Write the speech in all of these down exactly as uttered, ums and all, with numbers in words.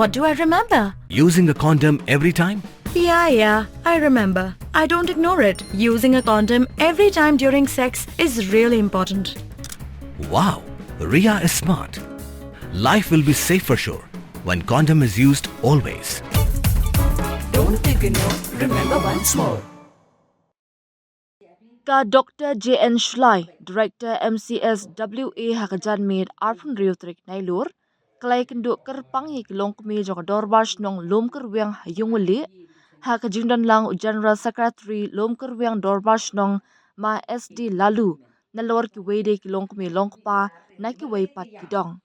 What do I remember? Using a condom every time? Yeah, yeah, I remember. I don't ignore it. Using a condom every time during sex is really important. Wow, Ria is smart. Life will be safe for sure when condom is used always. Don't ignore, remember once more. Ka Doctor J N Shullai, Director M C S W A ha ka janmiet arphew hynriew tarik Nailur, ka la ïakynduh kyrpang ïa ki longkmie jong ka Dorbar Shnong Lumkyrwiang ha Ïungwali, ha ka jingdonlang u General Secretary Lumkyrwiang Dorbar Shnong Ma S D Laloo, nalor kiwei de ki longkmie longkpa na kiwei pat ki dong.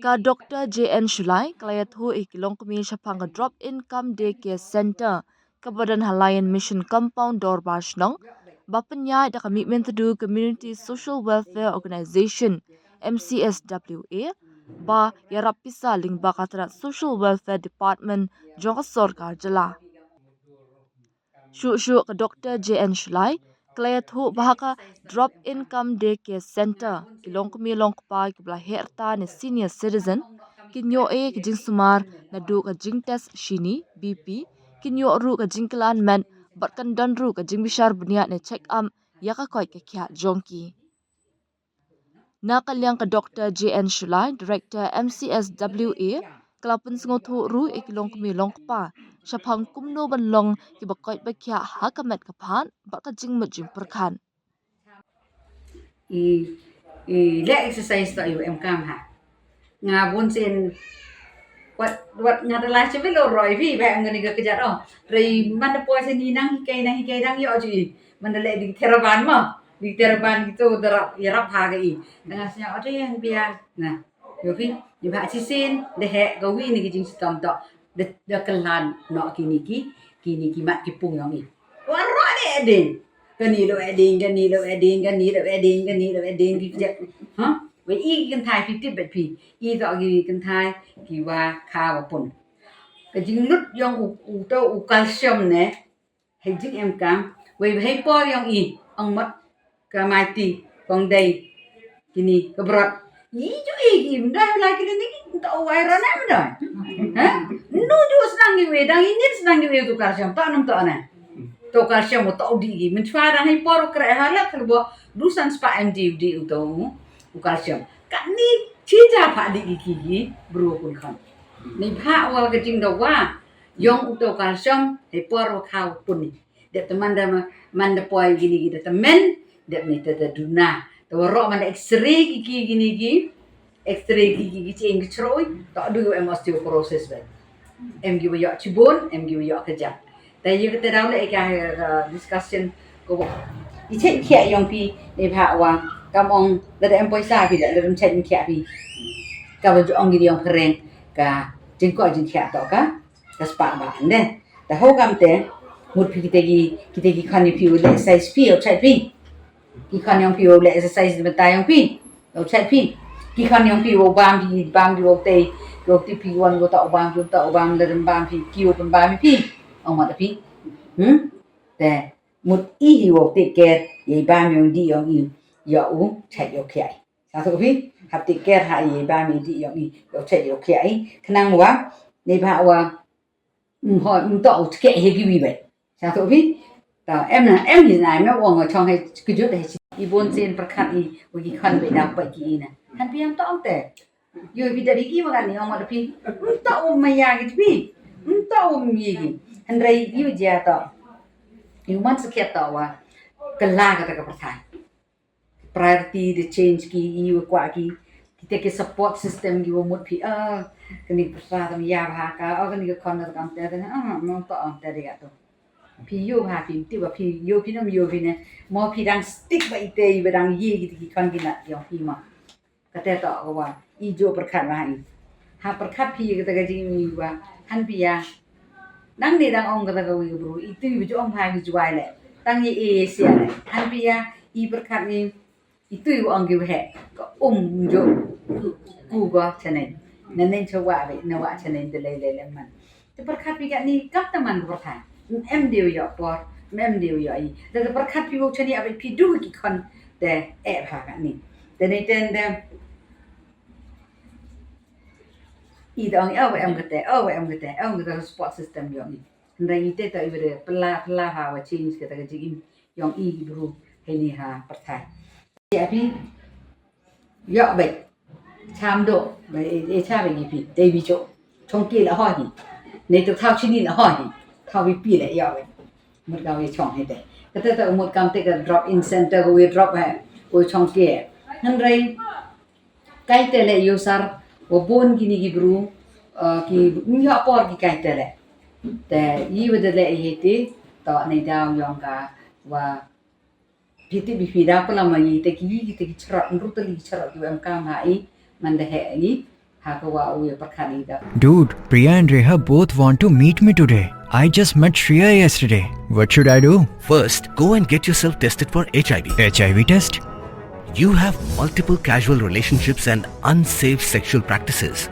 Ka Doctor J N Shullai ka la ïathuh ïa ki longkmie shaphang ka Drop In Cum Day Care Center kaba don ha Lion Mission Compound Dorbar Shnong, ba pynïaid da ka Mihmyntdu Community Social Welfare Organization, M C S W A, ba ïarap pisa lyngba ka tnat Social Welfare Department jong ka sorkar jylla. Shuh shuh ka Doctor J N Shullai ka la ïathuh ba ha ka Drop In Cum Day Care Center, ki longkmie longkpa kiba la heh rta ne senior citizen kin ïoh ïa ka jingsumar naduh ka jingtest shini, B P, kin ïoh ruh ka jingkylla met bad kan don ruh ka jingbishar bniah ne check up ïa ka koit ka khiah jong ki. Na ka liang ka Doctor J N Shullai, Director M C S W A, ka la pynsngewthuh ruh ïa ki longkmie longkpa shaphang kumno ban long kiba koit ba khiah ha ka met ka phad bad ka jingmut jingpyrkhat. I i leh exercise to ïa em kam ha. Nga bun sien wat wat nga da la chebe lo roi phi ba em ngani ka kejat oh. Rei man da poi sien ni nang hikai nang hikai nang yo ji. Man da leh di theraban ma. Di theraban gitu da rap ïarap ha ga i. Nga snya oh yang bia. Nah, yo phi di ba chi sien de he ga wi ni ki jing sitom to. De de kelan no kini ki kini ki mat ki pung yong i. Wa ro de ding. Kani lo eding kani lo eding kani lo eding kani lo eding ki jep. Ha? Wei i ki kynthai phi tip bet phi. I to ki kynthai ki wa kha wa pun. Ka jinglut yong u u to u calcium ne. Hei jing em kam. Wei hei por yong i ong mat ka mai ti kong dei kini ka brot. Yi ju i ki mda la kini ni ki to wai rana mda. Ha? Nu ju snang ki wei dang i nit snang ki wei tu calcium to nam to na. To calcium to di ki min chwa dang hei por kre ha la khlbo dusan spa M D di u to u calcium. Ka ni chi ja pha di ki ki bru kun khan. Ni pha wa ka jing da wa yong u to calcium hei por wa kha u pun ni. Dep te man da man da poi gini ki da te men dep ni te da duna. Te wa ro man da x-ray ki ki gini ki x-ray ki ki ki ching ki chroi to du em osteoporosis ba. Em gi wa yok chibun em gi wa yok kejap. Te yu kete daw le ka discussion ko i chet kia yong pi ne pha wa kam ong da da em poisa pi da da em chet kia pi. Ka ba ong gi yong phereng ka jingko jingkia to ka ka spa ba ande. Da ho kam te mut phi kita ki kita ki khani phi u le exercise phi u chat phi. Ki khani yong phi u le exercise de mata yong phi u chat phi. Ki khani yong phi u bam phi bam phi u te u ti phi wan u ta u bam phi u ta u bam le dem bam phi ki u pun bam phi. Ong mat phi. Hmm? Te mut i hi u te ke ye bam yong di yong i ya u chat yo kiai. Sa tu phi hap te ke ha ye bam i di yong i ya u chat yo kiai. Khnang wa ne ba wa Hm, hoi, hm, to u tke he ki wi bai. Sa to wi. Ta em na em hi na em na wong chong he ki jut he. I bon sin prakhat i wi ki khan bai dang pai ki i na. Han pi am to te. Yo wi da ri ki wa ni ong ma pi. Hm, to u ma ya ki pi. Hm, to u mi ki. Han rai i wi ja to. I man sa kiat to wa. Kala ka ta ka prathai. Priority de change ki i wa kwah ki kita ki support system ki wa mut phi ah kani ka pyrsa tam ya bha ka oh kani ka khon ka kam te te ah mo to am te de ka to phi yo bha phi ti wa phi yo phi nam yo phi ne mo phi dang stick ba ite i ba dang ye ki ki khon ki na yong phi ma ka te to ka wa i jo pyrkhat wa i ha pyrkhat phi ka ta ka jing i wa han phi ya Nang ni dang ong kata ka wi ka bru itu i bju ong ha ki juai le tang i e sia le han pia i perkat ni itu i ong ki he ka um jo ku go chane na nen cha wa be na wa chane de le le le man te perkat pi ka ni kap ta man ko perkat em de yo por em de yo i de perkat pi wo chane abe pi du ki kon de e ha ka ni de ne ten de I da ong, oh, em kata, oh, em kata, em kata support system yong i. Hynrei i te ta i bere pela pela ha wa change kata ka jingim yong i bru hei ni ha perthai. Ya pi, yok bai, cham do, bai e cha bai i pi, te bi cho, chong ki la ho hi, ne to thao chini la ho hi, thao bi pi le yok bai. Mut ka wi chong hi te. Kata ta mut kam te ka drop in center ko wi drop hai, ko chong ki. Hynrei, Kai te le yosar, wa bun kini ki bru, uh, ki nyo por ki kai te le. Te i wa de le i hiti, to nei daw yong ka wa piti bi fi da pula ma i te ki i te ki chrat, nru te li chrat yu em kam ha i, man de he i, ha ka wa u ya perkhan i da. Dude, Priya and Reha both want to meet me today. I just met Shreya yesterday. What should I do? First, go and get yourself tested for H I V. H I V test? You have multiple casual relationships and unsafe sexual practices.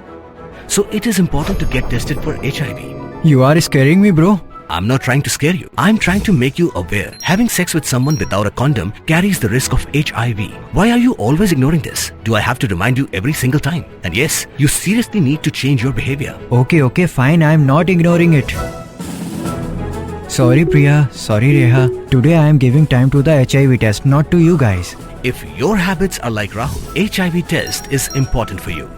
So it is important to get tested for H I V. You are scaring me, bro. I'm not trying to scare you. I'm trying to make you aware. Having sex with someone without a condom carries the risk of H I V. Why are you always ignoring this? Do I have to remind you every single time? And yes, you seriously need to change your behavior. Okay, okay, fine. I'm not ignoring it. Sorry, Priya. Sorry, Reha. Today I am giving time to the H I V test, not to you guys. If your habits are like Rahul, H I V test is important for you.